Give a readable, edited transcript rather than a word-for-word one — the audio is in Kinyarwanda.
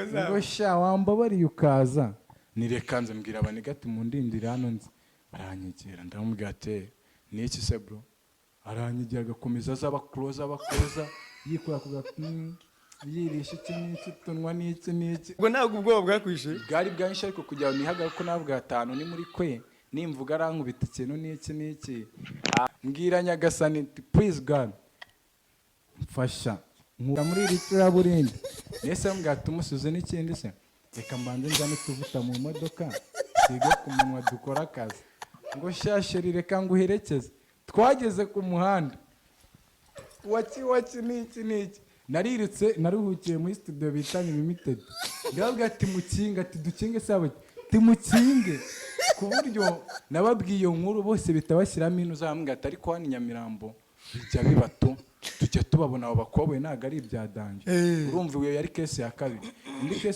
Ngo sha, wambabariye ukaza. Nireka nze mbwira abanigga ati: "Mundindire hano nzi." Baranyegera, ndamubwira ati: "Ni iki se, bro?" Aranyegera, agakomeza aza, aba close, aba close, yikora ku yirisha iki n'iki, tunwa n'iki n'iki. Ubwo ntabwo ubwoba bwakwishe? Bwari bwinshi, ariko kugira ngo nihagarare ko navuga atanu ni muri kwe, nimvuga arankubita ikintu n'iki n'iki. Ah, mbwira Nyagasani nti: "Please God, mfasha nkura muri iri curaburindi." Nese mbwira tumusuze n'ikindi se, reka mbanze nzane utuvuta mu modoka sige ku munwa, dukora akazi. Ngo: "Sha chérie, reka nguherekeze." Twageze ku muhanda, waki waki n'iki n'iki, narirutse, naruhukiye muri studio bita Limited. Ndababwira ati: "Mukinge." Ati: "Dukinge se?" Ati: "Mukinge." Ku buryo nababwiye iyo nkuru, bose bita bashyiramo ino uzambwira ati: "Ariko hano i Nyamirambo bijya biba tu, tujya tubabona abo bakobwa, ntabwo ari ibya danger." Urumva, iyo yari case ya kabiri. Indi case